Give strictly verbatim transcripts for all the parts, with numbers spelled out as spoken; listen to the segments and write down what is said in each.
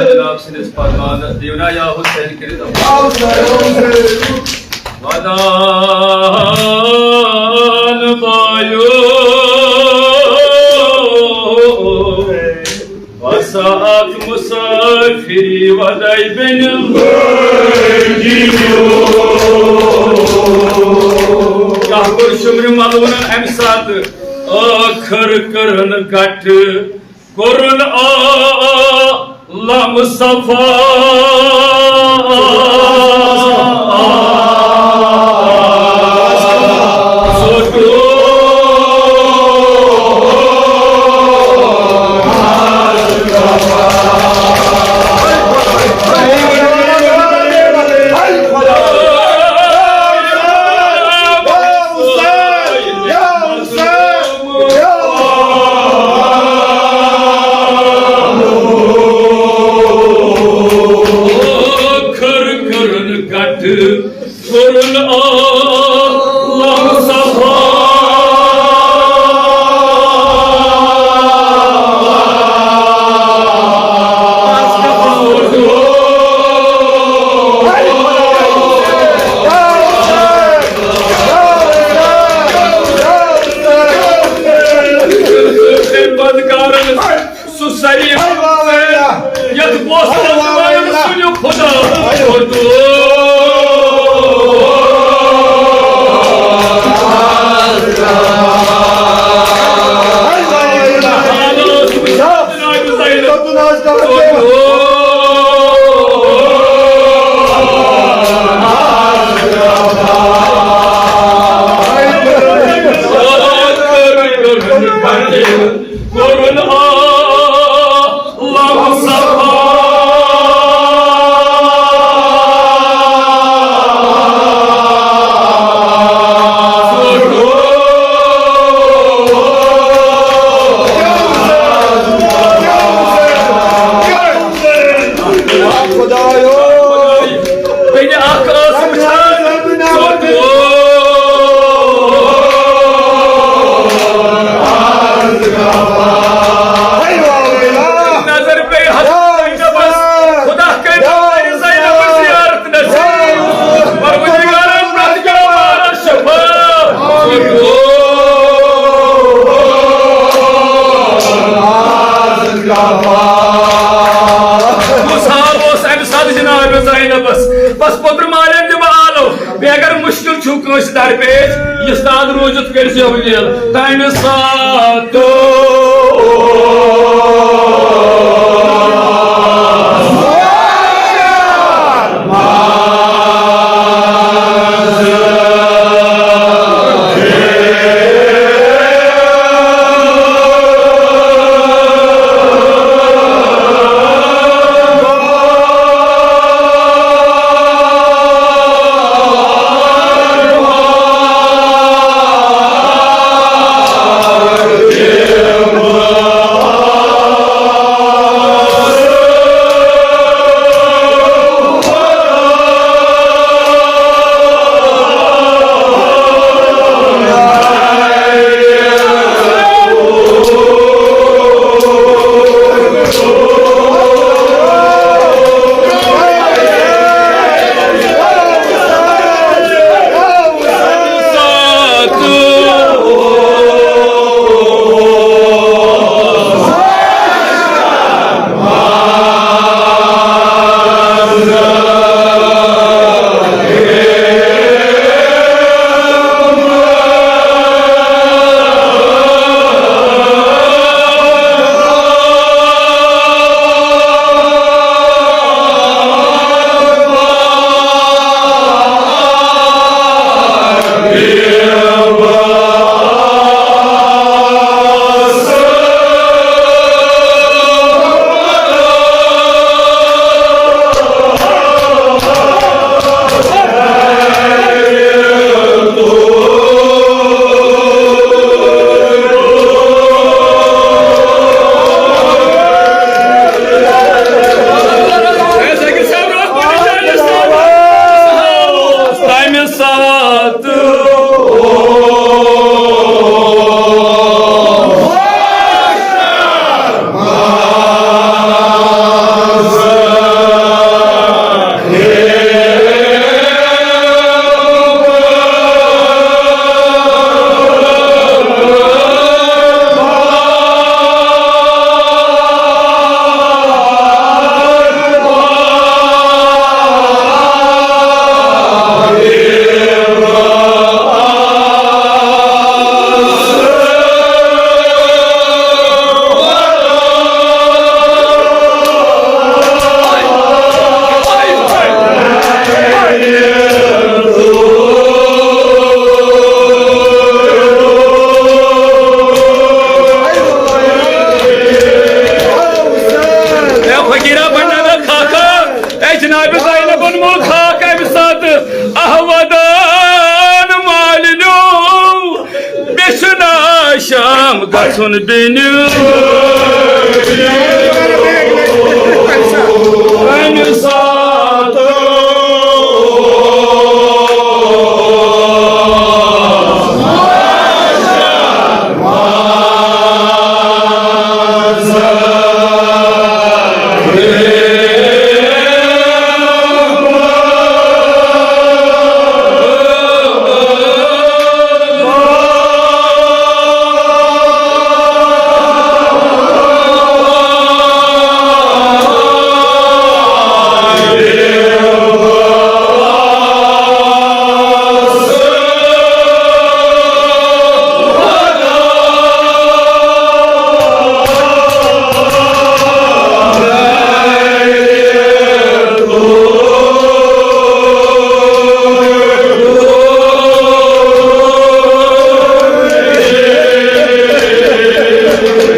جناب سٕنٛدِس فرمانس دیٖونا یا حسین کٔرِتھ۔ ودان بایو وسعت مسافری ودائی بن۔ کیٛاہ کوٚر شُمرِ ملوٗنن اَمہِ ساتہٕ؟ ٲخٕر کٔرٕن گٹہٕ، کوٚرُن عالم صفا۔ ٲخٕر کٔرٕن گٹہٕ، کوٚرُن عالم صفا۔ تٔمۍ بدکارن سُہ سریٖف یتھ بوسہٕ تل ترٛٲوِن سُنہِ خدا۔ کوٚرُن عالم صفا۔ خدایو۔ بیٚنہِ اکھ ٲس وٕچھان، ژوٚٹ۔ نظر پیٚیہِ حضرت زینبس۔ خدا کٔرِنۍ زینبس زیارت نصیب۔ پروردگارن پرٛٮ۪تھ کانٛہہ مارا شفا۔ کُس حال اوس اَمہِ ساتہٕ جناب زینبس؟ بس پوٚتُر مالٮ۪ن تہِ بہٕ آلو۔ بیٚیہِ اگر مُشکِل چھُو کٲنٛسہِ درپیش، یہِ ساتہٕ روٗزِتھ کٔرۍزیو یہِ تَمہِ ساتہٕ۔ شام گژھُن بیٚنہِ۔ اَمہِ ساتہٕ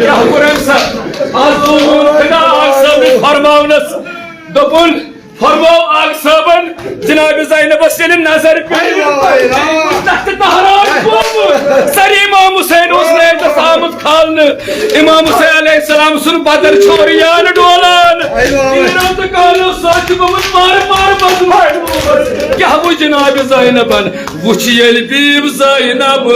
کیٛاہ کوٚر أمۍ سا؟ آز گوٚو میون خدا آغا صٲبنِس فرماونس۔ دوٚپُن، فرموو آغا صٲبن جناب زینبس ییٚلہِ نظر پیٚیہِ، تتھ تہٕ تہران گوٚمُت۔ سر امام حسین اوس رٲژس آمُت کھالنہٕ۔ امام حسین علیہ السلام سُنٛد بدر چھُ اورٕ یان ڈولان۔ ایوان۔ تہٕ کالو سۭتۍ چھُ گوٚمُت مارٕ مارٕ مزٕ۔ کیٛاہ وُچھ جناب زینبن؟ وُچھ ییٚلہِ بیٖب زینب۔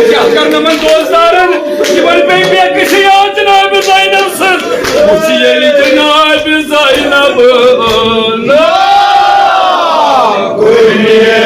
کیٛاہ کرنہٕ یِمن دوستدارن، یِمن پیٚیہِ بے کٔشی یاد جناب زینب سٕنٛز۔ وُچھ ییٚلہِ جناب زینب نا کُنہِ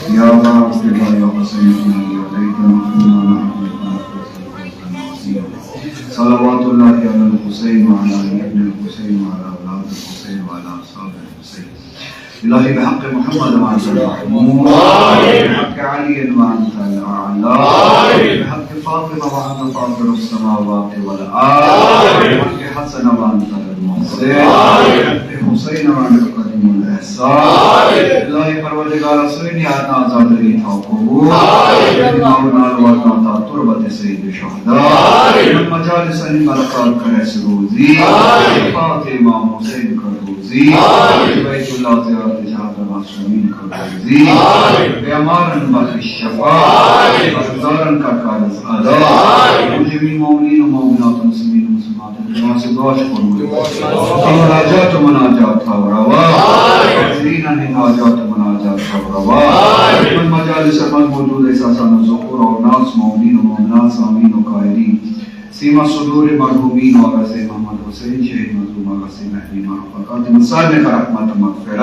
يا الله اصلح يا حسين الذي عليك مقتولنا. صلوات الله على الحسين وعلى آل ابن الحسين وعلى أولاد الحسين وعلى أصحاب الحسين. إلهي بحق محمد وأنت المحمود، بحق علي وأنت الأعلى، بحق فاطمة وأنت فاطر السماوات والأرض، بحق حسن وأنت المحسن، بحق حسين وأنت قديم الإحسان. الحساب۔ الٰہی پروردگارا، سٲنۍ یاد ناز آزادگی تھاو قبول۔ آمین۔ ناو نال واتناو تا تربت سید الشہداء۔ آمین۔ یِمن مجالسن ہٕنٛدۍ برکات کر اَسہِ روزی۔ آمین۔ شفاعت امام حسین کر روزی۔ آمین۔ بیت اللہ زیارت جہاں معصومین کر روزی۔ آمین۔ بیمارن بخش شفا۔ آمین۔ قرضدارن کر قرض ادا۔ آمین۔ جميع المؤمنين والمؤمنات والمسلمين والمسلمات۔ تِمن سۭتۍ دعا چھُ کوٚرمُت۔ تِمن حاجات و مناجات تھاو روا۔ حاضریٖنن ہٕنٛدۍ حاجات و مناجات تھاو روا۔ تِمن مجالسن منٛز موجود اَسہِ آسان ذکر و ناس، مؤمنین و مؤمنات، سامعین و قائلین۔ سیما صدور مرحومین و غازی محمد حسین، شہید مظلوم غازی مہدی معروف، تِمن سارنٕے کر رحمت و مغفرت۔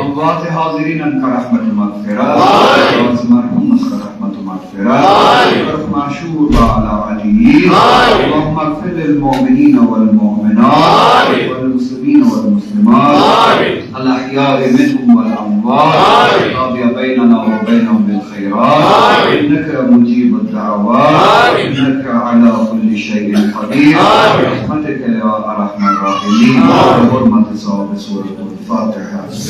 اموات حاضریٖنن کر رحمت و مغفرت۔ غازی مرحومس کر رحمت و مغفرت۔ آمین۔ فرق معشور وعلى عليين۔ آمین۔ اللهم اغفر للمؤمنين والمؤمنات۔ آمین۔ والمسلمين والمسلمات۔ آمین۔ الأحياء منهم والأموات۔ آمين۔ تابع بيننا وبينهم بالخيرات۔ آمين۔ إنك مجيب الدعوات۔ آمين۔ إنك على كل شيء قدير۔ آمين۔ برحمتك يا أرحم الراحمين۔ آمين۔ بحرمة صواب سورة الفاتحة۔